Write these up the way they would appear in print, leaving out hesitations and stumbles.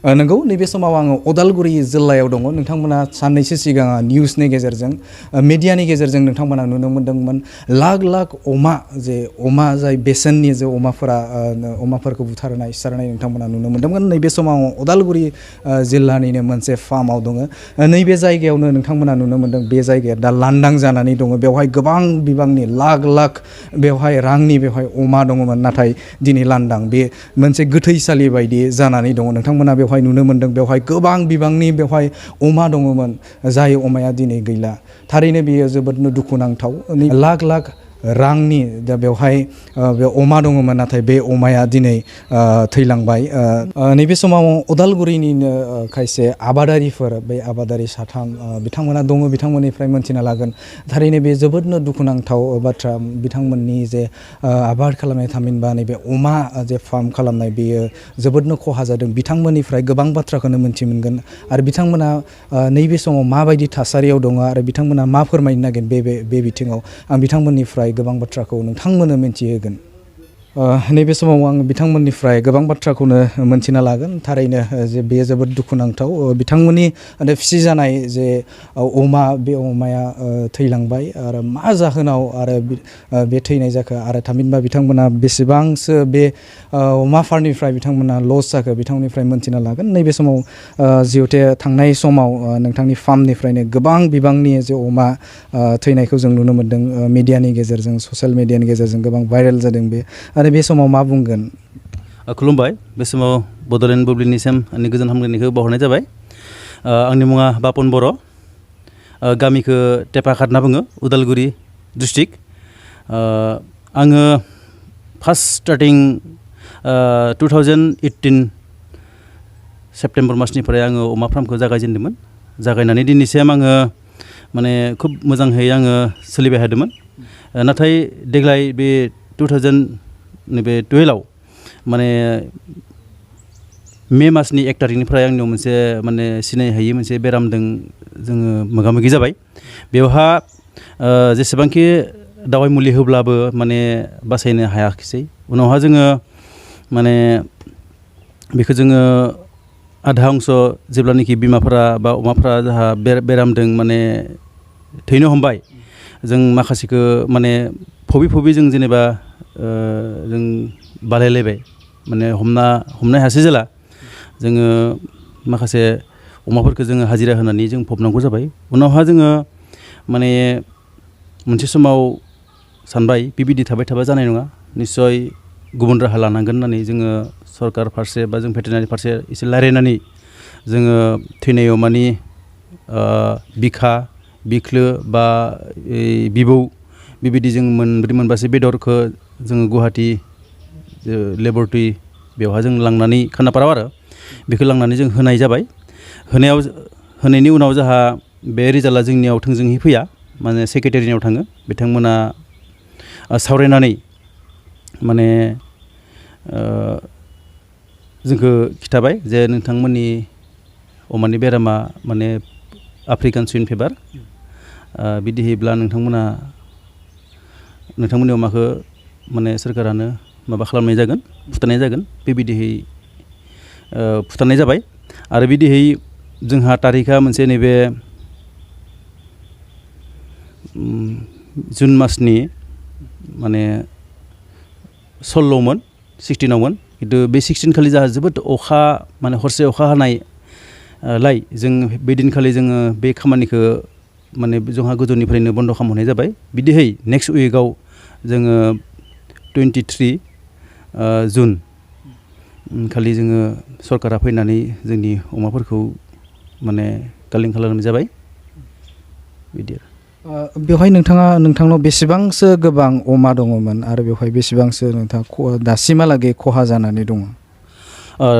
नंगौ नैबे समाव आङो उदालगुरि जिल्लायाव दङ नोंथांमोना साननैसो सिगां निउसनि गेजेरजों मिडियानि गेजेरजों नोंथांमोना नुनो मोन्दोंमोन लाख लाख अमा जाय बेसेननि जे अमाफोरखौ बुथारनाय सिथारनाय नोंथांमोना नुनो मोन्दोंमोन नैबे समाव उदालगुरि जिल्लानिनो मोनसे फार्माव दङ नैबे जायगायावनो नोंथांमोना नुनो मोन्दों बे जायगाया दा लांदां जानानै दङ बेवहाय गोबां बिबांनि लाख लाख बेवहाय रांनि बेवहाय अमा दङमोन नाथाय दिनै लांदां बे मोनसे गोथैसालि बायदि जानानै दङ नोंथांमोना बेवहाय नुनो मोन्दों बेवहाय गोबां बिबांनि बेवहाय अमा दङमोन जाय अमाया दिनै गैला थारैनो बेयो जोबोदनो दुखुनांथाव लाख लाख रांनि दा बेवहाय बे अमा दङमोन नाथाय बे अमाया दिनै थैलांबाय नैबे समाव उदालगुरिनिनो खायसे आबादारिफोर बे आबादारि साथाम बिथांमोना दङ बिथांमोननिफ्राय मोनथिना लागोन थारैनो बे जोबोदनो दुखुनांथाव बाथ्रा बिथांमोननि जे आबाद खालामनाय थामहिनबा नैबे अमा जे फार्म खालामनाय बेयो जोबोदनो खहा जादों बिथांमोननिफ्राय गोबां बाथ्राखौनो मोनथि मोनगोन आरो बिथांमोना नैबे समाव माबायदि थासारियाव दङ आरो बिथांमोना मा फोरमायनो नागिरगोन बे बिथिङाव आं बिथांमोननिफ्राय गोबां बाथ्राखौ नोंथांमोननो मिन्थिहोगोन नैबे समाव आं बिथांमोननिफ्राय गोबां बाथ्राखौनो मोनथिना लागोन थारैनो जे बेयो जोबोद दुखुनांथाव बिथांमोननि फिसिजानाय जे अमा बे अमाया थैलांबाय आरो मा जाहोनाव आरो बे थैनाय जाखो आरो थामहिनबा बिथांमोना बेसेबांसो बे अमा फार्मनिफ्राय बिथांमोना लस जाखो बिथांमोननिफ्राय मोनथिना लागोन नैबे समाव जिहेथु थांनाय समाव नोंथांनि फार्मनिफ्रायनो गोबां बिबांनि जे अमा थैनायखौ जों नुनो मोन्दों मिडियानि गेजेरजों ससियेल मिडियानि गेजेरजों गोबां भाइरेल जादों बे आरो बे समाव मा बुंगोन खुलुमबाय बे समाव बड'लेण्ड बुब्लिनिसिम आंनि गोजोन हामलायनायखौ बावहरनाय जाबाय आंनि मुङा बापन बर' गामिखौ टेपाखात होनना बुङो उदालगुरि डिस्ट्रिक्ट आङो फार्स्ट स्टार्टिं 2018 सेप्टेम्बर मासनिफ्राय आङो अमा फार्मखौ जागायजेनदोंमोन जागायनानै दिनैसिम आङो माने खुब मोजाङै आङो सोलिबाय थादोंमोन नाथाय देग्लाय बे 2012 माने मे मासनि 1 तारिखनिफ्राय आंनियाव मोनसे माने सिनाय हायि मोनसे बेरामजों जोङो मोगा मोगि जाबाय बेवहा जेसेबांखि दावाइ मुलि होब्लाबो माने बासायनो हायाखिसै उनावहा जोङो माने बेखौ जोङो आधा अंश जेब्लानाखि बिमाफोरा बा अमाफोरा जाहा बेरामदों माने थैनो हमबाय जों माखासेखौ माने फबै जों जेनेबा जों बालायलायबाय माने हमनो हायासै जेला जोङो माखासे अमाफोरखौ जोङो हाजिरा होनानै जों फबनांगौ जाबाय उनावहा जोङो माने मोनसे समाव सानबाय बिबायदि थाबाय थाबा जानाय नङा निस्सय गुबुन राहा लानांगोन होननानै जोङो सरकार फारसे बा जों भेटेनारि फारसे एसे रायलायनानै जोङो थैनाय अमानि बिखा बिख्लो बा बिबौ बेबायदि जों मोनबासो बेदरखौ जोङो गुवाहाटि लेबरेटरि बेवहाय जों लांनानै खानापाराव आरो बेखौ लांनानै जों होनाय जाबाय होनायनि उनाव जोंहा बे रिजाल्टआ जोंनियाव थोंजोङै फैया माने सेक्रेटारिनियाव थाङो बिथांमोना सावरायनानै माने जोंखौ खिथाबाय जे नोंथांमोननि अमानि बेरामा माने आफ्रिकान सुइन फिभार बिदि होयोब्ला नोंथांमोननि अमाखौ माने सोरखारानो माबा खालामनाय जागोन फुथारनाय जागोन बेबायदिहै फुथारनाय जाबाय आरो बिदिहै जोंहा तारिखआ मोनसे नैबे जुन मासनि माने 16मोन 16आवमोन खिन्थु बे 16 खालि जोंहा जोबोद अखा माने हरसे अखा हानायलाय जों बे दिनखालि जोङो बे खामानिखौ माने जोंहा गोजौनिफ्रायनो बन्द' खालामहरनाय जाबाय बिदिहै नेक्स्ट उइकआव जोङो 23 जुन खालि जोङो सरकारा फैनानै जोंनि अमाफोरखौ माने कालिं खालामनाय जाबाय बिदि बेवहाय नोंथांनाव बेसेबांसो गोबां अमा दङमोन आरो बेवहाय बेसेबांसो नोंथाङा दासिमहालागै खहा जानानै दङ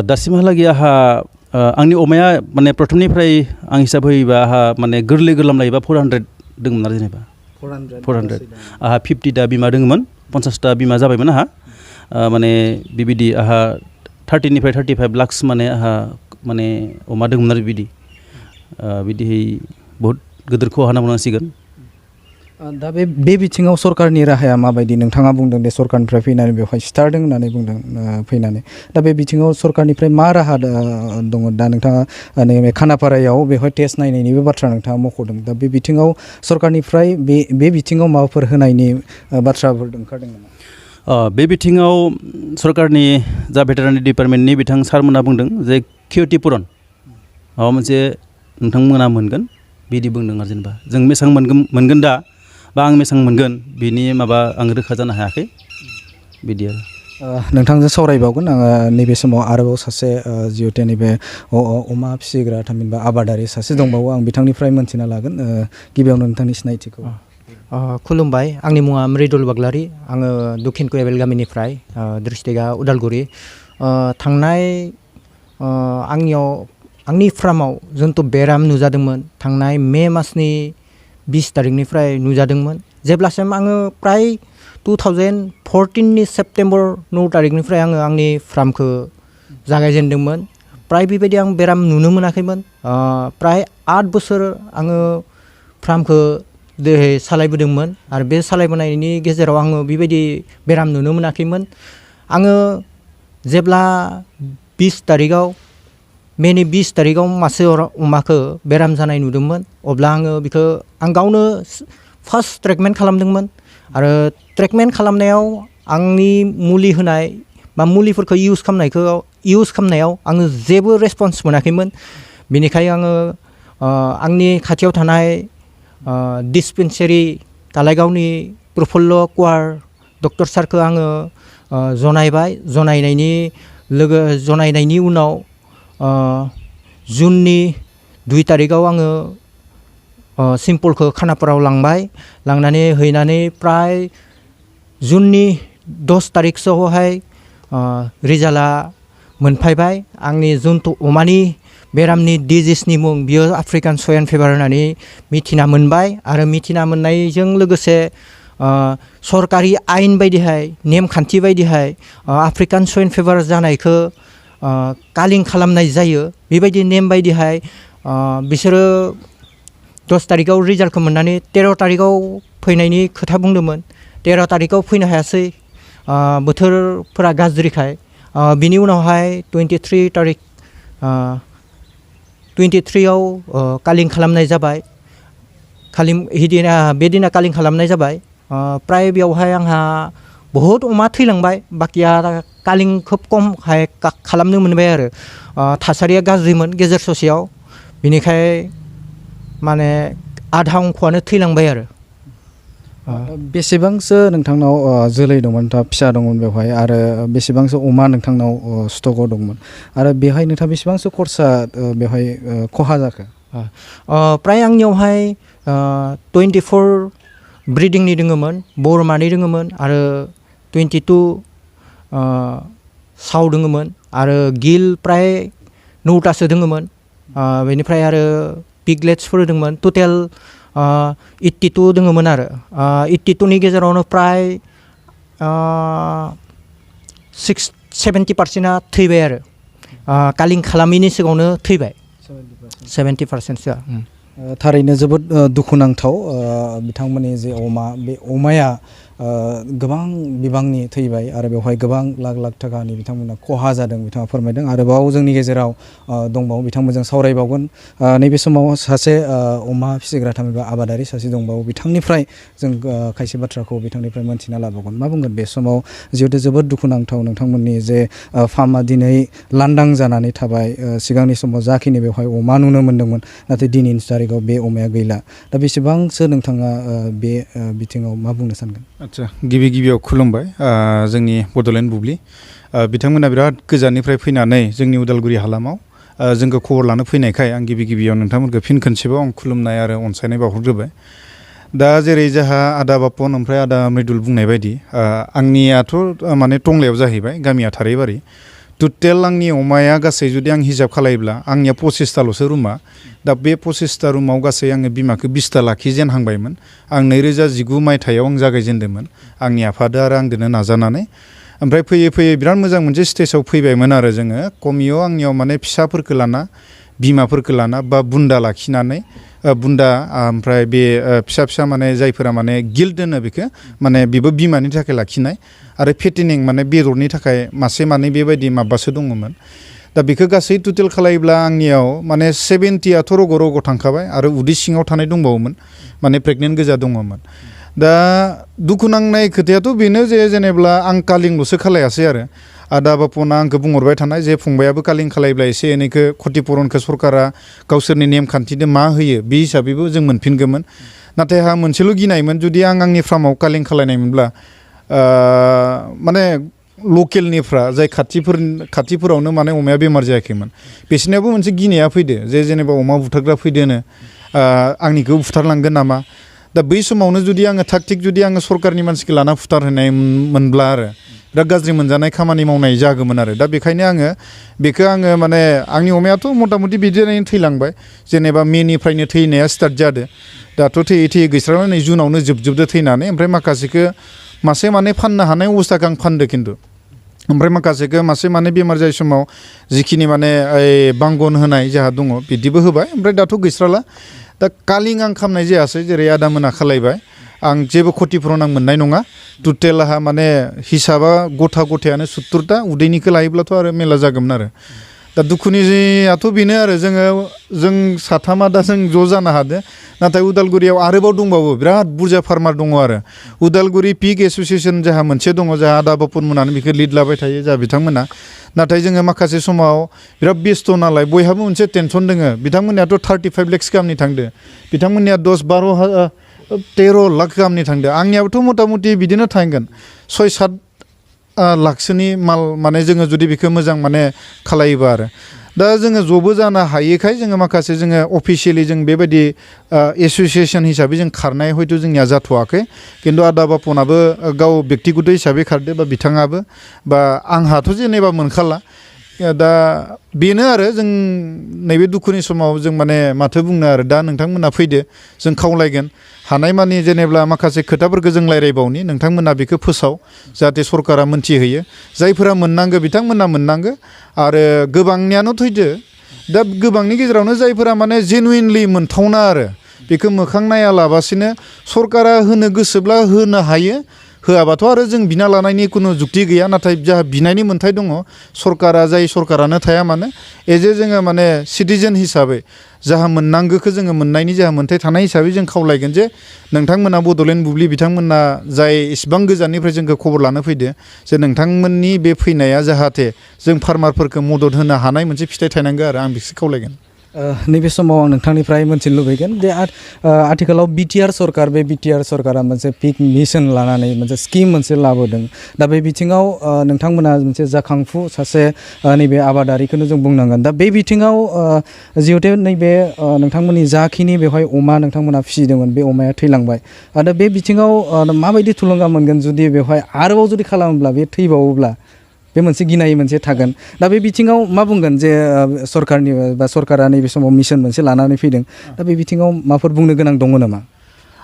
दासिमहालागै आंहा आंनि अमाया माने प्रथमनिफ्राय आं हिसाब होयोबा आंहा माने गोरलै गोरलाम लायोबा 400 दङमोन आरो जेनेबा 400 आंहा 50टा बिमा दङमोन 50टा बिमा जाबायमोन आंहा माने बिबायदि आंहा 30निफ्राय 35 लाखस माने आंहा माने अमा दङमोन आरो बिदिहै बहुद गिदिर खहा होनना बुंनांसिगोन दा बे बिथिङाव सरकारनि राहाया माबायदि नोंथाङा बुंदों दे सरकारनिफ्राय फैनानै बेवहाय सिथारदों होननानै बुंदों फैनानै दा बे बिथिङाव सरकारनिफ्राय मा राहा दङ दा नोंथाङा नैबे खानापारायाव बेवहाय टेस्ट नायनायनिबो बाथ्रा नोंथाङा मख'दों दा बे बिथिङाव सरकारनिफ्राय बे बिथिङाव माबाफोर होनायनि बाथ्राफोर ओंखारदों नामा? बे बिथिङाव सरकारनि जा भेटेरारि डिपार्टमेन्टनि बिथां सारमोनहा बुंदों जे क्षतिपुरन माबा मोनसे नोंथांमोना मोनगोन बिदि बुंदों आरो जेनेबा जों बेसेबां मोनगोन दा बा आं बेसेबां मोनगोन बिनि माबा आं रोखा जानो हायाखै बिदि आरो नोंथांजों सावरायबावगोन आङो नैबे समाव आरोबाव सासे जिहेथु नैबे अमा फिसिग्रा थामहिनबा आबादारि सासे दंबावो आं बिथांनिफ्राय मोनथिना लागोन गिबियावनो नोंथांनि सिनायथिखौ खुलुमबाय आंनि मुङा मृदुल बाग्लारि आङो दक्षिण कयाबेल गामिनिफ्राय डिस्ट्रिक्टआ उदालगुरि थांनाय आंनि फार्माव जोंथ' बेराम नुजादोंमोन थांनाय मे मासनि 20 तारिखनिफ्राय नुजादोंमोन जेब्लासिम आङो प्राय 2014नि सेप्तेम्बर 9 तारिखनिफ्राय आङो आंनि फार्मखौ जागायजेनदोंमोन प्राय बेबायदि आं बेराम नुनो मोनाखैमोन प्राय 8 बोसोर आङो फार्मखौ सालायबोदोंमोन आरो बे सालायबोनायनि गेजेराव आङो बेबायदि बेराम नुनो मोनाखैमोन आङो जेब्ला 20 तारिखआव मेनि 20 तारिखआव मासे अमाखौ बेराम जानाय नुदोंमोन अब्ला आङो बेखौ आं गावनो फार्स्ट ट्रिटमेन्ट खालामदोंमोन आरो ट्रिटमेन्ट खालामनायाव आंनि मुलि होनाय बा मुलिफोरखौ इउस खालामनायाव आङो जेबो रेसपन्स मोनाखैमोन बेनिखायनो आङो आंनि खाथियाव थानाय डिस्पेन्सारि कालाइगावनि प्रफुल्ल कुवार डक्टर सारखौ आङो जनायनायनि उनाव जुननि 2 तारिखआव आङो सिम्पलखौ खानापारायाव लांनानै हैनानै प्राय जुननि 10 तारिखसोआवहाय रिजाल्टआ मोनफैबाय आंनि जुनथु अमानि बेरामनि डिजिसनि मुं बियो आफ्रिकान स्वाइन फिभार होननानै मिथिना मोनबाय आरो मिथिना मोननायजों लोगोसे सरकारि आयेन बायदिहाय नेमखान्थि बायदिहाय आफ्रिकान स्वाइन फिभार जानायखौ कालिं खालामनाय जायो बेबायदि नेम बायदिहाय बिसोरो 10 तारिखआव रिजाल्टखौ मोननानै 13 तारिखआव फैनायनि खोथा बुंदोंमोन 13 तारिखआव फैनो हायासै बोथोरफोरा गाज्रिखाय बिनि उनावहाय 23 तारिख 23आव कालिं खालामनाय जाबाय बे दिना कालिं खालामनाय जाबाय प्राय बेयावहाय आंहा बहुत अमा थैलांबाय बाखिया कालिं खोब खमहाय खालामनो मोनबाय आरो थासारिया गाज्रिमोन गेजेर ससेयाव बिनिखाय माने आधा अंखआनो थैलांबाय आरो बेसेबांसो नोंथांनाव जोलै दंमोन फिसा दंमोन बेवहाय आरो बेसेबांसो अमा नोंथांनाव स्टकआव दंमोन आरो बेवहाय नोंथाङा बेसेबांसो खरसा बेवहाय खहा जाखो प्राय आंनियावहाय 24 ब्रिडिंनि दोङोमोन बोरमानि दोङोमोन आरो 22 साव दोङोमोन आरो गिल प्राय 9तासो दोङोमोन बेनिफ्राय आरो पिगलेट्सफोर दंमोन टटेल 82 दोङोमोन आरो 82नि गेजेरावनो प्राय 70%आ थैबाय आरो कालिं खालामैनि सिगाङावनो थैबाय 70%सोआ थारैनो जोबोद दुखुनांथाव बिथांमोननि जे अमा बे अमाया गोबां बिबांनि थैबाय आरो बेवहाय गोबां लाख लाख थाखानि बिथांमोना खहा जादों बिथाङा फोरमायदों आरोबाव जोंनि गेजेराव दंबावो बिथांमोनजों सावरायबावगोन नैबे समाव सासे अमा फिसिग्रा थामहिनबा आबादारि सासे दंबावो बिथांनिफ्राय जों खायसे बाथ्राखौ बिथांनिफ्राय मोनथिना लाबावगोन मा बुंगोन बे समाव जिहेतु जोबोद दुखुनांथाव नोंथांमोननि जे फार्मा दिनै लांदां जानानै थाबाय सिगांनि समाव जाखिनि बेवहाय अमा नुनो मोन्दोंमोन नाथाय दिनैनि तारिखआव बे अमाया गैला दा बेसेबांसो नोंथाङा बे बिथिङाव मा बुंनो सानगोन आच्छा गिबियाव खुलुमबाय जोंनि बड'लेण्ड बुब्लि बिथांमोना बिराद गोजाननिफ्राय फैनानै जोंनि उदालगुरि हालामाव जोंखौ खबर लानो फैनायखाय आं गिबियाव नोंथांमोनखौ फिन खनसेबाव आं खुलुमनाय आरो अनसायनाय बावहरग्रोबाय दा जेरै जोंहा आदा बापन ओमफ्राय आदा मृदुल बुंनाय बायदि आंनियाथ' माने टंलायाव जाहैबाय गामिया थारैबारि टटेल आंनि अमाया गासै जुदि आं हिसाब खालायोब्ला आंनिया 25ताल'सो रुमा दा बे 25ता रुमाव गासै आङो बिमाखौ 20ता लाखिजेनहांबायमोन आं 2019 मायथाइयाव आं जागायजेनदोंमोन आंनि आफादो आरो आंदोनो नाजानानै ओमफ्राय फैयै बिराद मोजां मोनसे स्टेजाव फैबायमोन आरो जोङो कमियाव आंनियाव माने फिसाफोरखौ लाना बिमाफोरखौ लाना बा बुन्दा लाखिनानै बुन्दा ओमफ्राय बे फिसा फिसा माने जायफोरा माने गिल्ट होनो बेखौ माने बेबो बिमानि थाखाय लाखिनाय आरो फेटेनिं माने बेदरनि थाखाय मासे मानै बेबायदि माबासो दङमोन दा बेखौ गासै टटेल खालायोब्ला आंनियाव माने 70आथ' रग' रग' थांखाबाय आरो उदै सिङाव थानाय दंबावोमोन माने प्रेगनेन्ट गोजा दङमोन दा दुखु नांनाय खोथायाथ' बेनो जे जेनेब्ला आं कालिंल'सो खालायासै आरो आदा बापना आंखौ बुंहरबाय थानाय जे फंबायाबो कालिं खालायब्ला एसे एनैखौ क्षतिपुरनखौ सरकारा गावसोरनि नेमखान्थिजों मा होयो बे हिसाबैबो जों मोनफिनगौमोन नाथाय आंहा मोनसेल' गिनायमोन जुदि आं आंनि फार्माव कालिं खालायनायमोनब्ला माने लकेलनिफ्रा जाय खाथिफोरावनो माने अमाया बेमार जायाखैमोन बिसोरनियाबो मोनसे गिनाया फैदो जे जेनेबा अमा बुथारग्रा फैदोनो आंनिखौ बुथारलांगोन नामा दा बै समावनो जुदि आङो थाग थिग जुदि आङो सरकारनि मानसिखौ लाना फुथारहोनाय मोनब्ला आरो बिराद गाज्रि मोनजानाय खामानि मावनाय जागौमोन आरो दा बेखायनो आङो बेखौ आङो माने आंनि अमायाथ' मथा मथि बिदिनो थैलांबाय जेनेबा मेनिफ्रायनो थैनाया स्टार्ट जादो दाथ' थैयै थैयै गैस्रानानै नै जुनावनो जोबजोबदो थैनानै ओमफ्राय माखासेखौ मासे माने फाननो हानाय अबस्थाखौ आं फानदो खिन्थु ओमफ्राय माखासेखौ मासे माने बेमार जायै समाव जिखिनि माने बांगन होनाय जोंहा दङ बिदिबो होबाय ओमफ्राय दाथ' गैस्राला दा कालिं आं खालामनाय जायासै जेरै आदा मोना खालायबाय आं जेबो क्षतिपुरन आं मोननाय नङा टटेल आहा माने हिसाबा गथायानो 70ता उदैनिखौ लायोब्लाथ' आरो मेला जागौमोन आरो दा दुखुनियाथ' बेनो आरो जों साथामा दा जों ज' जानो हादों नाथाय उदालगुरियाव आरोबाव दंबावो बिराद बुरजा फार्मार दङ आरो उदालगुरि पिग एस'सियेसन जोंहा मोनसे दङ जोंहा आदा बापुन मोनानो बेखौ लिड लाबाय थायो जोंहा बिथांमोना नाथाय जोङो माखासे समाव बिराद बेस्थ' नालाय बयहाबो मोनसे टेनसन दोङो बिथांमोननियाथ' 35 लाख गाहामनि थांदो बिथांमोननिया 13 लाख गाहामनि थांदो आंनियाबोथ' मथा मथि बिदिनो थांगोन 6-7 लाखसोनि माल माने जोङो जुदि बेखौ मोजां माने खालायोबा आरो दा जोङो ज'बो जानो हायैखाय जोङो माखासे जोङो अफिसियेलि जों बेबायदि एस'सियेसन हिसाबै जों खारनाय हयथ' जोंनिया जाथ'वाखै खिन्थु आदा बापनाबो गाव बेक्तिगत हिसाबै खारदो बा बिथाङाबो बा आंहाथ' जेनेबा मोनखाला दा बेनो आरो जों नैबे दुखुनि समाव जों माने माथो बुंनो आरो दा नोंथांमोना फैदो जों खावलायगोन हानायमानि जेनेब्ला माखासे खोथाफोरखौ जों रायज्लायबावनि नोंथांमोना बेखौ फोसाव जाहाथे सरकारा मोनथिहोयो जायफोरा मोननांगौ बिथांमोना मोननांगौ आरो गोबांनियानो थैदो दा गोबांनि गेजेरावनो जायफोरा माने जेनुइनलि मोनथावना आरो बेखौ मोखां नायालाबासिनो सरकारा होनो गोसोब्ला होनो हायो होआबाथ' आरो जों बिना लानायनि खुनु जुक्ति गैया नाथाय जाहा बिनायनि मोन्थाय दङ सरकारा जाय सरकारानो थाया मानो जोङो माने सिटिजेन हिसाबै जाहा मोननांगौखौ जोङो मोननायनि जाहा मोन्थाय थानाय हिसाबै जों खावलायगोन जे नोंथांमोना बड'लेण्ड बुब्लि बिथांमोना जाय इसिबां गोजाननिफ्राय जोंखौ खबर लानो फैदो जे नोंथांमोननि बे फैनाया जाहाथे जों फार्मारफोरखौ मदद होनो हानाय मोनसे फिथाइ थायनांगौ आरो आं बेखौ खावलायगोन नैबे समाव आं नोंथांनिफ्राय मोनथिनो लुबैगोन जे आथिखालाव बिटिआर सरकार बे बिटिआर सरकारा मोनसे पिक मिशन लानानै मोनसे स्किम मोनसे लाबोदों दा बे बिथिङाव नोंथांमोना मोनसे जाखांफु सासे नैबे आबादारिखौनो जों बुंनांगोन दा बे बिथिङाव जिहेथु नैबे नोंथांमोननि जाखिनि बेवहाय अमा नोंथांमोना फिसिदोंमोन बे अमाया थैलांबाय दा बे बिथिङाव माबायदि थुलुंगा मोनगोन जुदि बेवहाय आरोबाव जुदि खालामोब्ला बे थैबावोब्ला बे मोनसे गिनाय मोनसे थागोन दा बे बिथिङाव मा बुंगोन जे सरकारनि बा सरकारा नैबे समाव मिशन मोनसे लानानै फैदों दा बे बिथिङाव माबाफोर बुंनो गोनां दङ नामा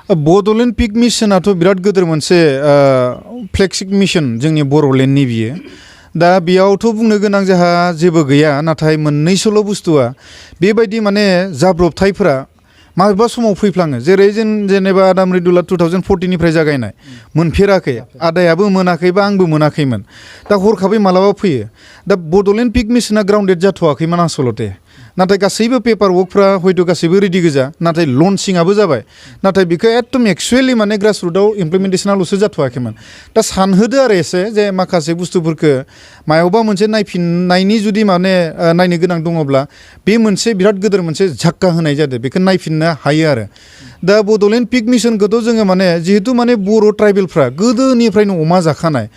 बड'लेण्ड पिक मिशनाथ' बिराद गिदिर मोनसे फ्लेगशिप मिशन जोंनि बर'लेण्डनि बियो दा बेयावथ' बुंनो गोनां जोंहा जेबो गैया नाथाय मोननैसोल' बुस्थुआ बेबायदि माने जाब्रबथायफोरा माबेबा समाव फैफ्लाङो जेरै जों जेनेबा आदा मृदुला 2014निफ्राय जागायनाय मोनफेराखै आदायाबो मोनाखै बा आंबो मोनाखैमोन दा हरखाबै मालाबा फैयो दा बड'लेण्ड पिक मिशना ग्राउन्डेड जाथ'वाखैमोन आसलते नाथाय गासैबो पेपार वर्कफ्रा हयथ' गासैबो रेडि गोजा नाथाय लन्चिंआबो जाबाय नाथाय बेखौ एकदम एक्सुवेलि माने ग्रासरुटआव इमप्लिमेन्टेसनाल'सो जाथ'वाखैमोन दा सानहोदो आरो एसे जे माखासे बुस्थुफोरखौ मायावबा मोनसे नायफिननायनि जुदि माने नायनो गोनां दङब्ला बे मोनसे बिराद गिदिर मोनसे झक्का होनाय जादों बेखौ नायफिननो हायो आरो दा बड'लेण्ड पिक मिशनखौथ' जोङो माने जिहेतु माने बर' ट्राइबेलफ्रा गोदोनिफ्रायनो अमा जाखानाय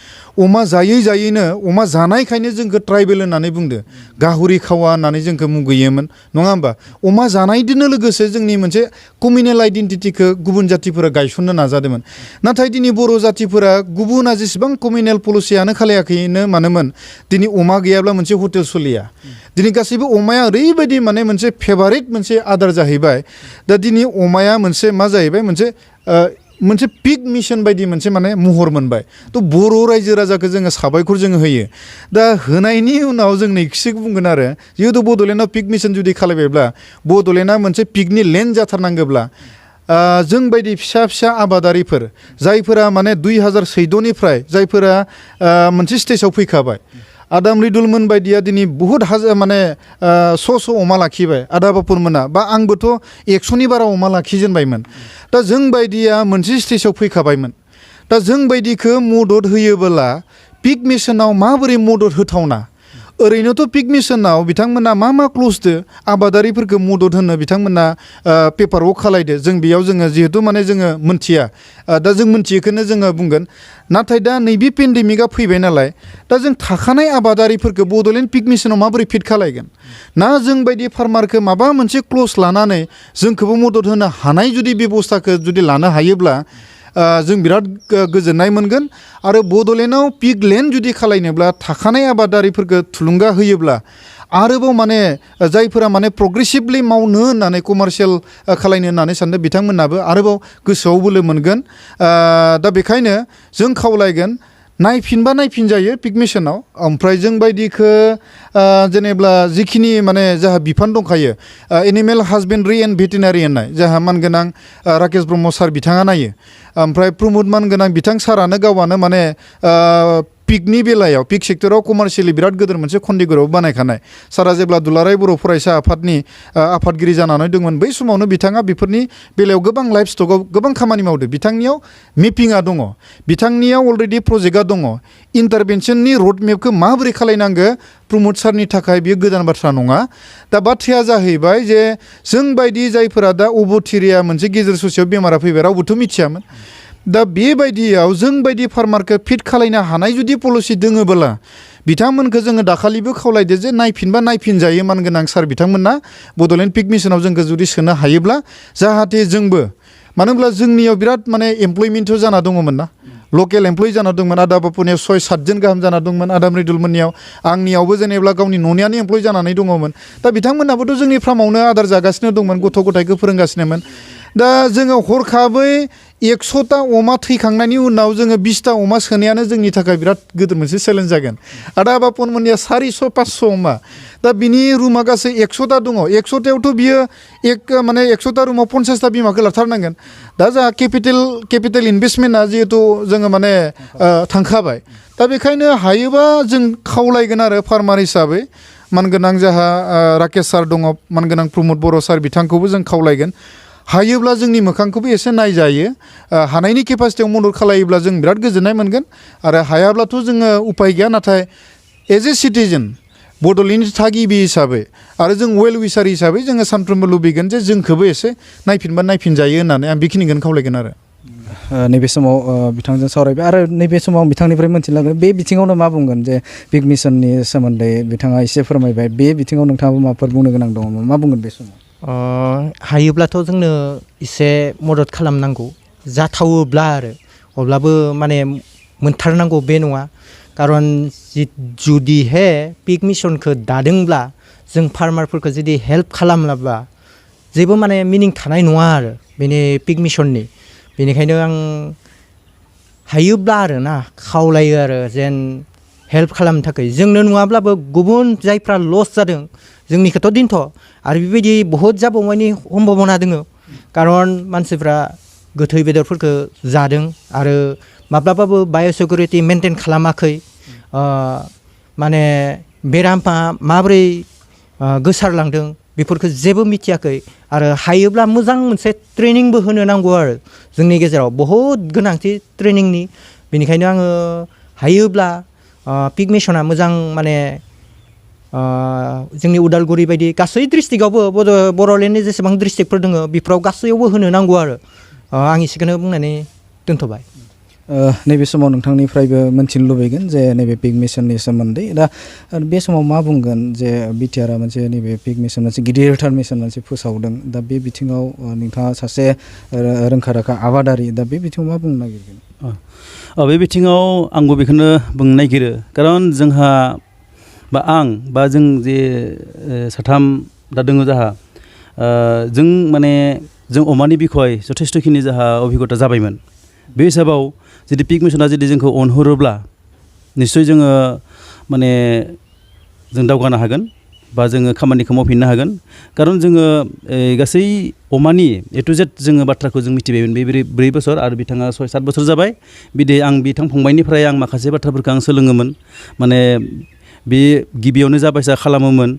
अमा जायै जायैनो अमा जानायखायनो जोंखौ ट्राइबेल होननानै बुंदो गाहुरि खावा होननानै जोंखौ मुगैयोमोन नङा होमबा अमा जानायजोंनो लोगोसे जोंनि मोनसे कमिउनेल आइडेन्टिटिखौ गुबुन जातिफोरा गायसननो नाजादोंमोन नाथाय दिनै बर' जातिफोरा गुबुना जेसेबां कमिउनेल पलिसियानो खालायाखैनो मानोमोन दिनै अमा गैयाब्ला मोनसे हटेल सोलिया दिनै गासैबो अमाया ओरैबायदि माने मोनसे फेभारेट मोनसे आदार जाहैबाय दा दिनै अमाया मोनसे मा जाहैबाय मोनसे मोनसे पिक मिशन बायदि मोनसे माने महर मोनबाय थ' बर' रायजो राजाखौ जोङो साबायखर जोङो होयो दा होनायनि उनाव जों नैखिसो बुंगोन आरो जिहेतु बड'लेण्डआव पिक मिशन जुदि खालायबायब्ला बड'लेण्डआ मोनसे पिकनि लेन्ड जाथारनांगौब्ला जों बायदि फिसा फिसा आबादारिफोर जायफोरा माने 2014निफ्राय जायफोरा मोनसे स्टेजाव फैखाबाय आदाम रिदुलमोन बायदिया दिनै बुहुत माने स' अमा लाखिबाय आदा बापुर मोना बा आंबोथ' 100नि बारा अमा लाखिजेनबायमोन दा जों बायदिया मोनसे स्टेजाव फैखाबायमोन दा जों बायदिखौ मदद होयोबोला पिक मिशनाव माबोरै मदद होथावना ओरैनोथ' पिक मिशनाव बिथांमोना मा क्ल'जदो आबादारिफोरखौ मदद होनो बिथांमोना पेपार वर्क खालायदो जों बेयाव जोङो जिहेतु माने जोङो मोनथिया दा जों मोनथियैखौनो जोङो बुंगोन नाथाय दा नैबे पेन्डेमिकआ फैबाय नालाय दा जों थाखानाय आबादारिफोरखौ बड'लेण्ड पिक मिशनाव माबोरै फिट खालायगोन ना जों बायदि फार्मारखौ माबा मोनसे क्ल'ज लानानै जोंखौबो मदद होनो हानाय जुदि बेबस्थाखौ जुदि लानो हायोब्ला जों बिराद गोजोननाय मोनगोन आरो बड'लेण्डआव पिक लेन्ड जुदि खालायनोब्ला थाखानाय आबादारिफोरखौ थुलुंगा होयोब्ला आरोबाव माने जायफोरा माने प्रोग्रेसिभलि मावनो होननानै कमार्शियेल खालायनो होननानै सानदों बिथांमोनाबो आरोबाव गोसोआव बोलो मोनगोन दा बेखायनो जों खावलायगोन नायफिनबा नायफिनजायो पिक मिशनाव ओमफ्राय जों बायदिखौ जेनेब्ला जिखिनि माने जाहा बिफान दंखायो एनिमेल हासबेन्ड्रि एन्ड भेटेनारि होननाय जाहा मानगोनां राकेश ब्रह्म सार बिथाङा नायो ओमफ्राय प्रमद मानगोनां बिथां सारानो गावआनो माने पिकनि बेलायाव पिक सेक्टराव कमार्शियेलि बिराद गोदोर मोनसे खन्दिगराव बानायखानाय सारा जेब्ला दुलाराय बर' फरायसा आफादनि आफादगिरि जानानै दंमोन बै समावनो बिथाङा बेफोरनि बेलायाव गोबां लाइफ स्टकआव गोबां खामानि मावदों बिथांनियाव मेपिंआ दङ बिथांनियाव अलरेडि प्रजेक्टआ दङ इन्टारभेनसननि रड मेपखौ माबोरै खालायनांगौ प्रमद सारनि थाखाय बेयो गोदान बाथ्रा नङा दा बाथ्राया जाहैबाय जे जों बायदि जायफोरा दा अबथिरिया मोनसे गेजेर ससेयाव बेमारा फैबाय रावबोथ' मिथियामोन दा बेबायदियाव जों बायदि फार्मारखौ फिट खालायनो हानाय जुदि पलिसि दोङोबोला बिथांमोनखौ जोङो दाखालिबो खावलायदो जे नायफिनबा नायफिनजायो मानगोनां सार बिथांमोना बड'लेण्ड पिक मिशनाव जोंखौ जुदि सोनो हायोब्ला जाहाथे जोंबो मानो होनब्ला जोंनियाव बिराद माने एमप्लयमेन्टथ' जाना दङमोन ना लकेल एमप्लय जाना दंमोन आदा बापुनियाव 6-7 गाहाम जाना दंमोन आदाम रिदुलमोननियाव आंनियावबो जेनेबा गावनि न'नियानो एमप्लय जानानै दङमोन दा बिथांमोनाबोथ' जोंनि फार्मावनो आदार जागासिनो दंमोन गथ' गथायखौ फोरोंगासिनोमोन दा जोङो हरखाबै 100ता अमा थैखांनायनि उनाव जोङो 20ता अमा सोनायानो जोंनि थाखाय बिराद गिदिर मोनसे चेलेन्ज जागोन आदा बापुनमोननिया 400-500 अमा दा बिनि रुमा गासै 100ता दङ 100तायावथ' बियो माने 100ता रुमाव 50ता बिमाखौ लाथारनांगोन दा जोंहा केपिटेल इनभेस्टमेन्टआ जिहेतु जोङो माने थांखाबाय दा बेखायनो हायोबा जों खावलायगोन आरो फार्मार हिसाबै मानगोनां जोंहा राकेश सार दङ मानगोनां प्रमद बर' सार बिथांखौबो जों खावलायगोन हायोब्ला जोंनि मोखांखौबो एसे नायजायो हानायनि केपासिटियाव मदद खालायोब्ला जों बिराद गोजोननाय मोनगोन आरो हायाब्लाथ' जोङो उपाय गैया नाथाय एज ए सिटिजेन बड'लेण्डनि थागिबि हिसाबै आरो जों वेल विसार हिसाबै जोङो सानफ्रोमबो लुबैगोन जे जोंखौबो एसे नायफिनबा नायफिनजायो होननानै आं बेखिनिखौनो खावलायगोन आरो नैबे समाव बिथांजों सावरायबाय आरो नैबे समाव बिथांनिफ्राय मोनथिलांगोन बे बिथिङावनो मा बुंगोन जे पिक मिशननि सोमोन्दै बिथाङा एसे फोरमायबाय बे बिथिङाव नोंथाङाबो माबाफोर बुंनो गोनां दङ मा बुंगोन बे समाव हायोब्लाथ' जोंनो एसे मदद खालामनांगौ जाथावोब्ला आरो अब्लाबो माने मोनथारनांगौ बे नङा खारन जुदिहे पिक मिशनखौ दादोंब्ला जों फार्मारफोरखौ जुदि हेल्प खालामलाब्ला जेबो माने मिनिं थानाय नङा आरो बेनि पिक मिशननि बेनिखायनो आं हायोब्ला आरो ना खावलायो आरो जेन हेल्प खालामनो थाखाय जोंनो नङाब्लाबो गुबुन जायफ्रा लस जादों जोंनिखौथ' दोनथ' आरो बेबायदि बहुद जाबावनायनि सम्भाबना दङ खारन मानसिफ्रा गोथै बेदरफोरखौ जादों आरो माब्लाबाबो बाय'सिकिउरिटि मेनटेन खालामाखै माने बेरामा माबोरै गोसारलांदों बेफोरखौ जेबो मिथियाखै आरो हायोब्ला मोजां मोनसे ट्रेनिंबो होनो नांगौ आरो जोंनि गेजेराव बहुद गोनांथि ट्रेनिंनि बेनिखायनो आङो हायोब्ला पिक मिशना मोजां माने जोंनि उदालगुरि बायदि गासै डिस्ट्रिक्टआवबो बड'लेण्डनि जेसेबां डिस्ट्रिक्टफोर दङ बेफोराव गासैयावबो होनो नांगौ आरो आं एसेखौनो बुंनानै दोनथ'बाय नैबे समाव नोंथांनिफ्रायबो मोनथिनो लुबैगोन जे नैबे पिक मिशननि सोमोन्दै दा बे समाव मा बुंगोन जे बिटिआरआ मोनसे नैबे पिक मिशन मोनसे गिदिरथार मिशन मोनसे फोसावदों दा बे बिथिङाव नोंथाङा सासे रोंखा राखा आबादारि दा बे बिथिङाव मा बुंनो नागिरगोन बे बिथिङाव आंबो बेखौनो बुंनो नागिरो खारन जोंहा बा आं बा जों जे साथाम दा दङ जोंहा जों माने जों अमानि बिखय जथेस्थ'खिनि जोंहा अभिगता जाबायमोन बे हिसाबाव जुदि पिक मिसना जुदि जोंखौ अनहरोब्ला निस्सय जोङो माने जों दावगानो हागोन बा जोङो खामानिखौ मावफिननो हागोन खारन जोङो गासै अमानि ए टु जेड जोङो बाथ्राखौ जों मिथिबायमोन बे 4 बोसोर आरो बिथाङा 6-7 बोसोर जाबाय बिदि आं बिथां फंबायनिफ्राय आं माखासे बाथ्राफोरखौ आं सोलोङोमोन माने बे गिबियावनो जाबायसा खालामोमोन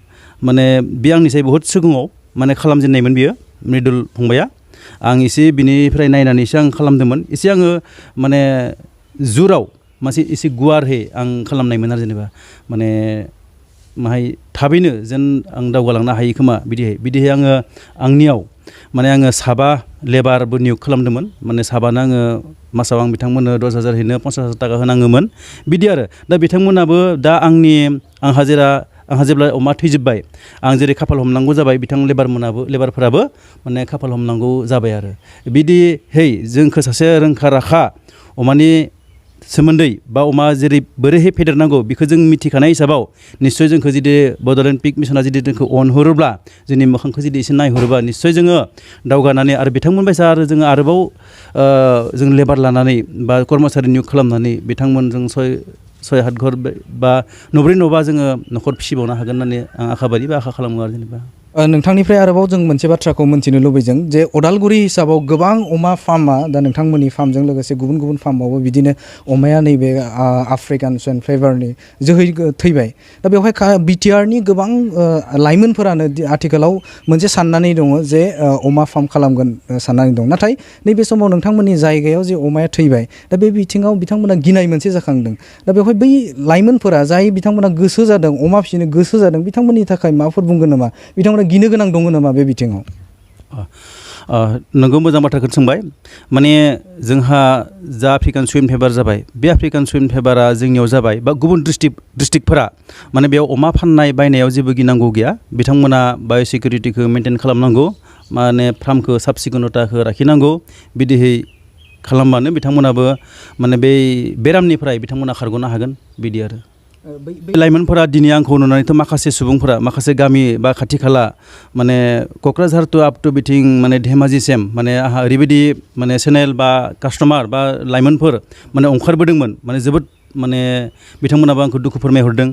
माने बे आंनिसाय बहुद सिगाङाव माने खालामजेननायमोन बियो मृदुल फंबाया आं एसे बिनिफ्राय नायनानैसो आं खालामदोंमोन एसे आङो माने जुराव मासे एसे गुवारहै आं खालामनायमोन आरो जेनेबा माने माहाय थाबैनो जेन आं दावगालांनो हायो खोमा बिदिहाय आङो आंनियाव माने आङो 7 लेबारबो नियोग खालामदोंमोन माने 7नो आङो मासाव आं बिथांमोननो 10,000 हैनो 50,000 थाखा होनाङोमोन बिदि आरो दा बिथांमोनाबो दा आंहा जेब्ला अमा थैजोब्बाय आं जेरै खाफाल हमनांगौ जाबाय बिथां लेबारफोराबो माने खाफाल हमनांगौ जाबाय आरो बिदिहै जोंखौ सासे रोंखा राखा अमानि सोमोन्दै बा अमा जेरै बोरैहाय फेदेरनांगौ बेखौ जों मिथिखानाय हिसाबाव निस्सय जोंखौ जुदि बड'लेण्ड पिक मिसना जुदि जोंखौ अनहरोब्ला जोंनि मोखांखौ जुदि एसे नायहरोबा निस्सय जोङो दावगानानै आरो बिथांमोनबायसा आरो जोङो आरोबाव जों लेबार लानानै बा कर्मचारि नियोग खालामनानै बिथांमोनजों 6-7 घर बा 9-9 जोङो न'खर फिसिबावनो हागोन होननानै आं आखा खालामो आरो जेनेबा नोंथांनिफ्राय आरोबाव जों मोनसे बाथ्राखौ मोन्थिनो लुबैदों जे अदालगुरि हिसाबाव गोबां अमा फार्मा दा नोंथांमोननि फार्मजों लोगोसे गुबुन गुबुन फार्मावबो बिदिनो अमाया नैबे आफ्रिकान सुइन फेभारनि जोहै थैबाय दा बेवहाय बिटिआरनि गोबां लाइमोनफोरानो आथिखालाव मोनसे साननानै दङ जे अमा फार्म खालामगोन साननानै दं नाथाय नैबे समाव नोंथांमोननि जायगायाव जे अमाया थैबाय दा बे बिथिङाव बिथांमोना गिनाय मोनसे जाखांदों दा बेवहाय बै लाइमोनफोरा जाय बिथांमोना गोसो जादों अमा फिसिनो गोसो जादों बिथांमोननि थाखाय माबाफोर बुंगोन नामा बिथांमोना गिनो गोनां दङ नामा बे बिथिङाव नोंगौ मोजां बाथ्राखौ सोंबाय माने जोंहा जा आफ्रिकान सुइन फेभार जाबाय बे आफ्रिकान सुइन फेभारा जोंनियाव जाबाय बा गुबुन डिस्ट्रिक्टफोरा माने बेयाव अमा फाननाय बायनायाव जेबो गिनांगौ गैया बिथांमोना बाय'सिकिउरिटिखौ मेनटेन खालामनांगौ माने फार्मखौ साब सिखोनताखौ लाखिनांगौ बिदिहै खालामबानो बिथांमोनाबो माने बै बेरामनिफ्राय बिथांमोना खारग'नो हागोन बिदि आरो लाइमोनफोरा दिनै आंखौ नुनानैथ' माखासे सुबुंफोरा माखासे गामि बा खाथि खाला माने क'क्राझार टु आप टु बिथिं माने धेमाजिसिम माने आंहा ओरैबायदि माने चेनेल बा कास्टमार बा लाइमोनफोर माने ओंखारबोदोंमोन माने जोबोद माने बिथांमोनाबो आंखौ दुखु फोरमायहरदों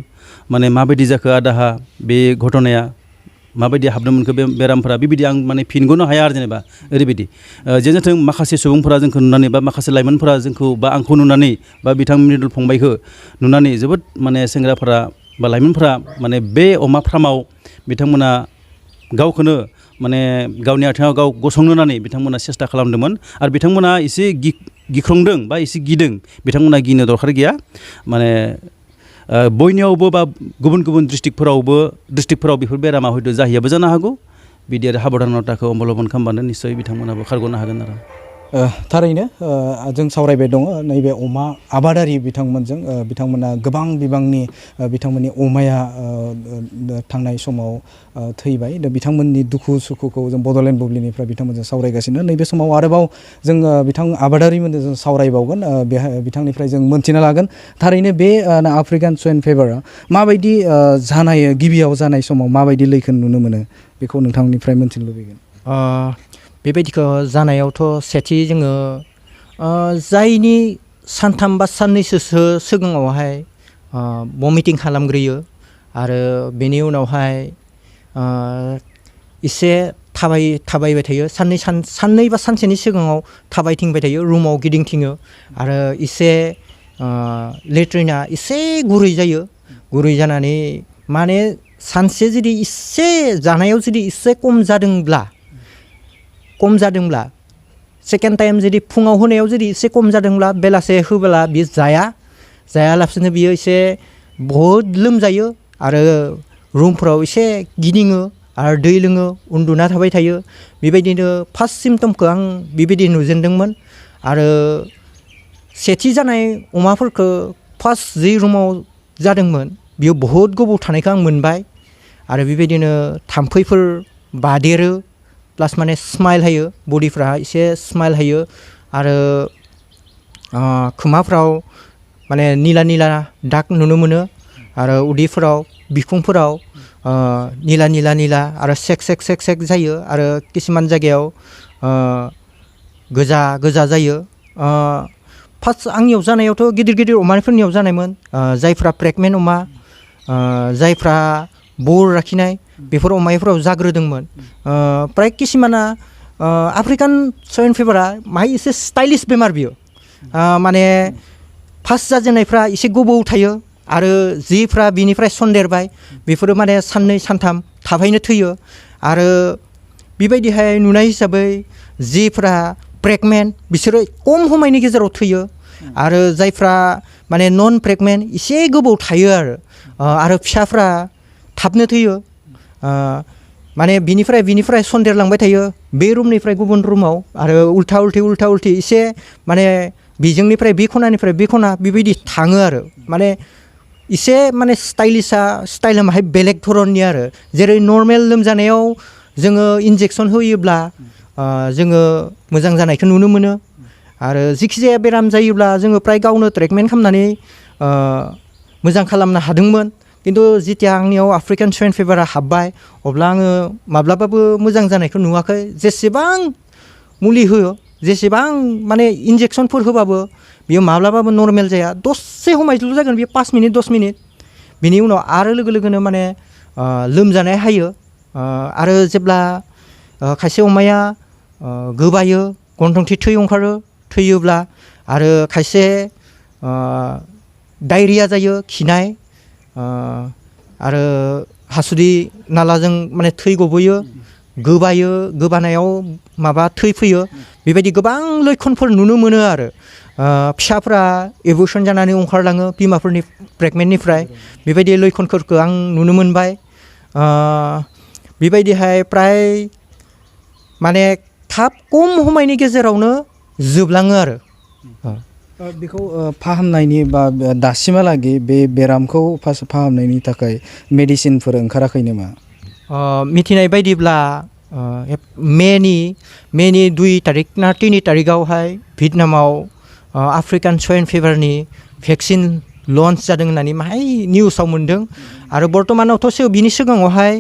माने माबायदि जाखो आदाहा बे घटनाया माबायदि हाबनो मोनखो बे बेरामफोरा बेबायदि आं माने फिनग'नो हाया आरो जेनेबा ओरैबायदि जेनोथों माखासे सुबुंफोरा जोंखौ नुनानै बा माखासे लाइमोनफोरा जोंखौ बा आंखौ नुनानै बा बिथां मृदुल फंबायखौ नुनानै जोबोद माने सेंग्राफोरा बा लाइमोनफोरा माने बे अमा फार्माव बिथांमोना गावखौनो माने गावनि आथिङाव गाव गसंहोनानै बिथांमोना सेस्था खालामदोंमोन आरो बिथांमोना एसे गिख्रंदों बा एसे गिदों बिथांमोना गिनो दरखार गैया माने बयनियावबो बा गुबुन गुबुन डिस्ट्रिक्टफोराव बेफोर बेरामा हयथ' जाहैयाबो जानो हागौ बिदि आरो साबधानताखौ अबलम्बन खालामबानो निस्सय बिथांमोनाबो खारग'नो हागोन आरो थारैनो जों सावरायबाय दङ नैबे अमा आबादारि बिथांमोनजों बिथांमोना गोबां बिबांनि बिथांमोननि अमाया थांनाय समाव थैबाय दा बिथांमोननि दुखु सुखुखौ जों बड'लेण्ड बुब्लिनिफ्राय बिथांमोनजों सावरायगासिनो नैबे समाव आरोबाव जों बिथां आबादारिमोनजों जों सावरायबावगोन बिथांनिफ्राय जों मोनथिना लागोन थारैनो बे आफ्रिकान सुइन फेभारा माबायदि गिबियाव जानाय समाव माबायदि लैखोन नुनो मोनो बेखौ नोंथांनिफ्राय मोनथिनो लुबैगोन बेबायदिखौ जानायावथ' सेथि जोङो जायनि 3 बा 4 सिगाङावहाय भमिटिं खालामग्रोयो आरो बेनि उनावहाय एसे थाबायबाय थायो साननै बा सानसेनि सिगाङाव थाबायथिंबाय थायो रुमाव गिदिंथिङो आरो एसे लेट्रिना एसे गुरै जायो गुरै जानानै माने सानसे जुदि एसे जानायाव जुदि एसे खम जादोंब्ला सेकेन्ड टाइम जुदि फुङाव होनायाव जुदि एसे खम जादोंब्ला बेलासे होबोला बियो जायालासिनो बियो एसे बहुद लोमजायो आरो रुमफोराव एसे गिदिङो आरो दै लोङो उन्दुना थाबाय थायो बेबायदिनो फार्स्ट सिम्पटमखौ आं बेबायदि नुजेनदोंमोन आरो सेथि जानाय अमाफोरखौ फार्स्ट जि रुमाव जादोंमोन बियो बहुद गोबाव थानायखौ आं मोनबाय आरो बेबायदिनो थाम्फैफोर बादेरो प्लास माने स्माइल होयो बडिफ्रा एसे स्माइल होयो आरो खोमाफ्राव माने निला दाग नुनो मोनो आरो उदैफोराव बिखुंफोराव निला निला निला आरो सेक सेक सेक सेक जायो आरो किसुमान जायगायाव गोजा गोजा जायो फार्स्ट आंनियाव जानायावथ' गिदिर गिदिर अमाफोरनियाव जानायमोन जायफ्रा प्रेगनेन्ट अमा जायफ्रा बर लाखिनाय बेफोर अमाफोराव जाग्रोदोंमोन प्राय किसुमाना आफ्रिकान स्वाइन फिभारा माहाय एसे स्टाइलिश बेमार बियो माने फार्स्ट जाजेननायफ्रा एसे गोबाव थायो आरो जिफ्रा बिनिफ्राय सन्देरबाय बेफोरो माने साननै सानथाम थाबैनो थैयो आरो बेबायदिहाय नुनाय हिसाबै जिफ्रा प्रेगनेन्ट बिसोरो खम समायनि गेजेराव थैयो आरो जायफ्रा माने नन प्रेगनेन्ट एसे गोबाव थायो आरो फिसाफ्रा थाबनो थैयो माने बिनिफ्राय सन्देरलांबाय थायो बे रुमनिफ्राय गुबुन रुमाव आरो उल्था उल्थि एसे माने बिजोंनिफ्राय बे खनानिफ्राय बे खना बेबायदि थाङो आरो माने एसे माने स्टाइला माहाय बेलेग धरननि आरो जेरै नर्मेल लोमजानायाव जोङो इन्जेक्सन होयोब्ला जोङो मोजां जानायखौ नुनो मोनो आरो जिखिजाया बेराम जायोब्ला जोङो प्राय गावनो ट्रिटमेन्ट खालामनानै मोजां खालामनो हादोंमोन खिन्थु जेथिया आंनियाव आफ्रिकान स्वाइन फिभारा हाबबाय अब्ला आङो माब्लाबाबो मोजां जानायखौ नुवाखै जेसेबां मुलि होयो जेसेबां माने इन्जेक्सनफोर होबाबो बियो माब्लाबाबो नर्मेल जाया दसे समायल' जागोन बियो 5 मिनिट 10 मिनिट बिनि उनाव आरो लोगो लोगोनो माने लोमजानाय हायो आरो जेब्ला खायसे अमाया गोबायो गन्थंथि थै ओंखारो थैयोब्ला आरो खायसे डायरिया जायो खिनाय आरो हासुदै नालाजों माने थै गबोयो गोबायो गोबानायाव माबा थै फैयो बेबायदि गोबां लैखोनफोर नुनो मोनो आरो फिसाफ्रा एबर्सन जानानै ओंखारलाङो बिमाफोरनि प्रेगनेन्टनिफ्राय बेबायदि लैखोनफोरखौ आं नुनो मोनबाय बेबायदिहाय प्राय माने थाब खम समायनि गेजेरावनो जोबलाङो आरो बेखौ फाहामनायनि बा दासिमहालागै बे बेरामखौ फाहामनायनि थाखाय मेडिसिनफोर ओंखाराखै नामा मिथिनाय बायदिब्ला मेनि 2 तारिख ना 3 तारिखआवहाय भियेटनामाव आफ्रिकान स्वाइन फिभारनि भेक्सिन लन्च जादों होननानै माहाय निउसाव मोन्दों आरो बर्तमानावथ' बिनि सिगाङावहाय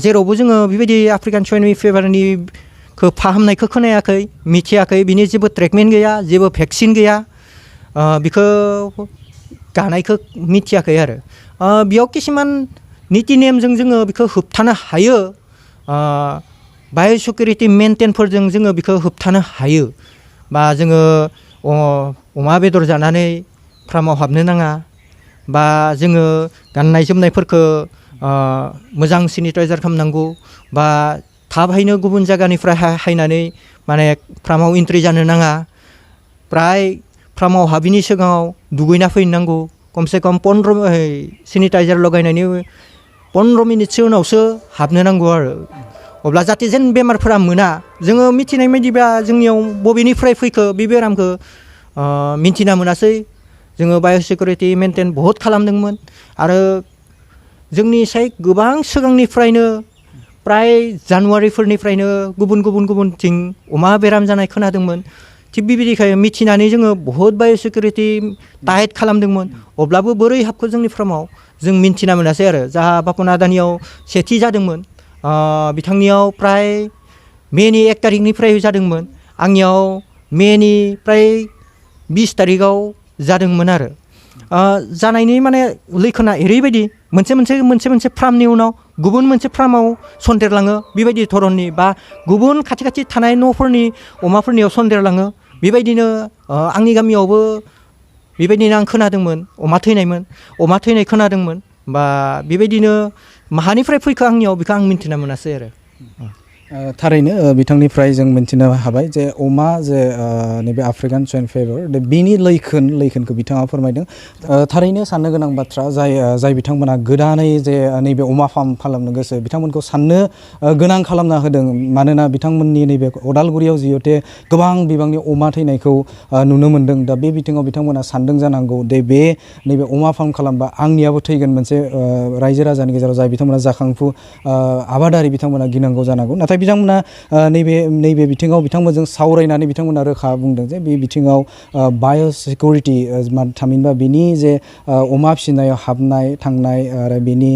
जेरावबो जोङो बेबायदि आफ्रिकान स्वाइन फिभारनि फाहामनायखौ खोनायाखै मिथियाखै बिनि जेबो ट्रिटमेन्ट गैया जेबो भेक्सिन गैया बिखौ गानायखौ मिथियाखै आरो बेयाव किसुमान निति नेमजों जोङो बेखौ होबथानो हायो बाय'सिकिउरिटि मेन्टेनफोरजों जोङो बेखौ होबथानो हायो बा जोङो अमा बेदर जानानै फार्माव हाबनो नाङा बा जोङो गाननाय जोमनायफोरखौ मोजां सेनिटाइजार खालामनांगौ बा थाबैनो गुबुन जायगानिफ्राय हायनानै माने फार्माव एन्ट्रि जानो नाङा प्राय फार्माव हाबिनि सिगाङाव दुगैना फैनांगौ खमसे खम 15 सेनिटाइजार लगायनायनि 15 मिनिटसो उनावसो हाबनो नांगौ आरो अब्ला जाहाथे जेन बेमारफोरा मोना जोङो मिथिनाय बायदिब्ला जोंनियाव बबेनिफ्राय फैखो बे बेरामखौ मिन्थिना मोनासै जोङो बाय'सिकिउरिटि मेन्टेन बहुद खालामदोंमोन आरो जोंनि साइड गोबां सिगांनिफ्रायनो प्राय जानुवारिफोरनिफ्रायनो गुबुनथिं अमा बेराम जानाय खोनादोंमोन थिग बेबायदिखाय मिथिनानै जोङो बहुद बाय'सिकिउरिटि टाइट खालामदोंमोन अब्लाबो बोरै हाबखो जोंनि फार्माव जों मिन्थिना मोनासै आरो जाहा बापन आदानियाव सेथि जादोंमोन बिथांनियाव प्राय मेनि 1 तारिखनिफ्राय जादोंमोन आंनियाव मेनि प्राय 20 तारिखआव जादोंमोन आरो जानायनि माने लैखोना ओरैबायदि मोनसे फार्मनि उनाव गुबुन मोनसे फार्माव सन्देरलाङो बेबायदि धरननि बा गुबुन खाथि थानाय न'फोरनि अमाफोरनियाव सन्देरलाङो बेबायदिनो आंनि गामियावबो बेबायदिनो आं खोनादोंमोन अमा थैनाय खोनादोंमोन बा बेबायदिनो माहानिफ्राय फैखो आंनियाव बेखौ आं मिन्थिना मोनासै आरो थारैनो बिथांनिफ्राय जों मिन्थिनो हाबाय जे अमा जे नैबे आफ्रिकान स्वाइन फिभार बिनि लैखोनखौ बिथाङा फोरमायदों थारैनो साननो गोनां बाथ्रा जाय बिथांमोना गोदानै जे नैबे अमा फार्म खालामनो गोसो बिथांमोनखौ साननो गोनां खालामना होदों मानोना बिथांमोननि नैबे उदालगुरियाव जिहेते गोबां बिबांनि अमा थैनायखौ नुनो मोन्दों दा बे बिथिङाव बिथांमोना सानदों जानांगौ दे नैबे अमा फार्म खालामबा आंनियाबो थैगोन मोनसे रायजो राजानि गेजेराव जाय बिथांमोना जाखांफु आबादारि बिथांमोना गिनांगौ जानांगौ नाथाय बिथांमोना नैबे बिथिङाव बिथांमोनजों सावरायनानै बिथांमोना रोखा बुंदों जे बे बिथिङाव बाय'सिकिउरिटि थामहिनबा बिनि जे अमा फिसिनायाव हाबनाय थांनाय आरो बिनि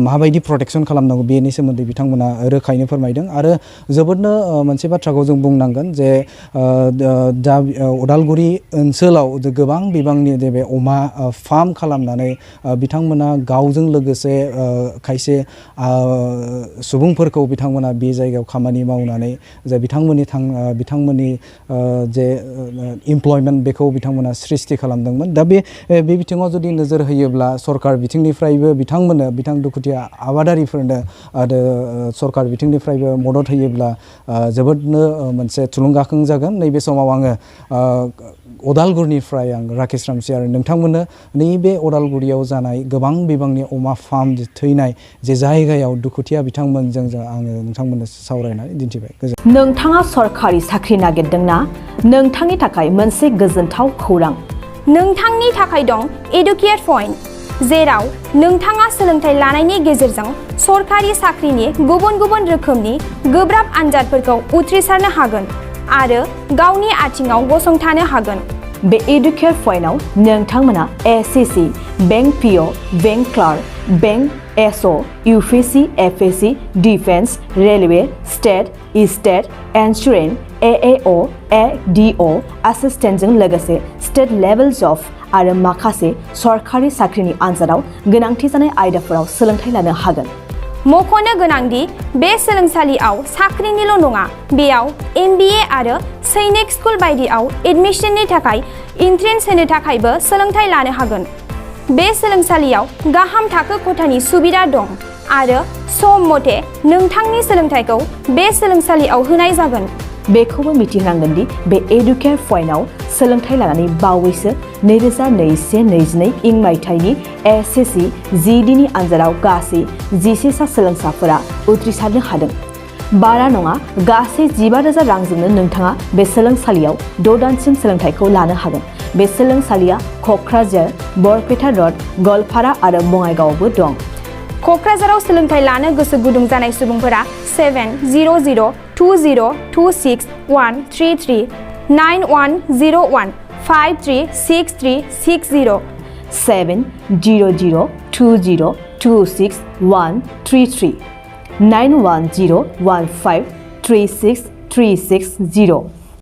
माबायदि प्रटेक्सन खालामनांगौ बेनि सोमोन्दै बिथांमोना रोखायैनो फोरमायदों आरो जोबोदनो मोनसे बाथ्राखौ जों बुंनांगोन जे दा उदालगुरि ओनसोलाव गोबां बिबांनि बे अमा फार्म खालामनानै बिथांमोना गावजों लोगोसे खायसे सुबुंफोरखौ बिथांमोना बे जायगायाव खामानि मावनानै जे बिथांमोननि जे इमप्लयमेन्ट बेखौ बिथांमोना सृष्टि खालामदोंमोन दा बे बिथिङाव जुदि नोजोर होयोब्ला सरकार बिथिंनिफ्रायबो बिथां दुखुथिया आबादारिफोरनो आरो सरकार बिथिंनिफ्रायबो मदद होयोब्ला जोबोदनो मोनसे थुलुंगाखां जागोन नैबे समाव आङो उदालगुरिनिफ्राय आं राकेश रामसि आरो नोंथांमोननो नैबे उदालगुरियाव जानाय गोबां बिबांनि अमा फार्म थैनाय जे जायगायाव दुखुथिया बिथांमोनजों आङो नोंथांमोननो सावरायनानै दिन्थिबाय। नोंथाङा सरखारि साख्रि नागिरदोंना? नोंथांनि थाखाय मोनसे गोजोनथाव खौरां। नोंथांनि थाखाय दं एडुकेट पइन्ट, जेराव नोंथाङा सोलोंथाइ लानायनि गेजेरजों सरखारि साख्रिनि गुबुन गुबुन रोखोमनि गोब्राब आनजादफोरखौ उथ्रिसारनो हागोन आरो गावनि आथिङाव गसंथानो हागोन। बे एडुकेट पइन्टआव नोंथांमोना SSC, bank PO, bank clerk, bank SO, UPSC, FSC, defence, railway, state insurance, AAO, ADO एसिस्टेन्टजों लोगोसे स्टेट लेभेल जब आरो माखासे सरखारि साख्रिनि आनजादाव गोनांथि जानाय आयदाफोराव सोलोंथाइ लानो हागोन। मख'नो गोनांदि बे सोलोंसालियाव साख्रिनिल' नङा, बेयाव MBA आरो सैनिक स्कुल बायदियाव एडमिशननि थाखाय एन्ट्रेन्स होनो थाखायबो सोलोंथाइ लानो हागोन। बे सोलोंसालियाव गाहाम थाखो खथानि सुबिदा दं आरो सम मथे नोंथांनि सोलोंथाइखौ बे सोलोंसालियाव होनाय जागोन। बेखौबो मिथिनांगोन दि बे एडुकेट पइन्टआव सोलोंथाइ लानानै बावैसो 2021-22 इं मायथाइनि एसएससि जिडिनि आनजादाव गासै 11 सा सोलोंसाफोरा उथ्रिसारनो हादों। बारा नङा, गासै 15,000 रांजोंनो नोंथाङा बे सोलोंसालियाव 6 दानसिम सोलोंथाइखौ लानो हागोन। बे सोलोंसालिया क'क्राझार, बरपेटा रड, गवालपारा आरो बङाइगावआवबो दं। क'क्राझाराव सोलोंथाइ लानो गोसो गुदुं जानाय सुबुंफोरा 70020261133 9101536360 70020261133 9101536360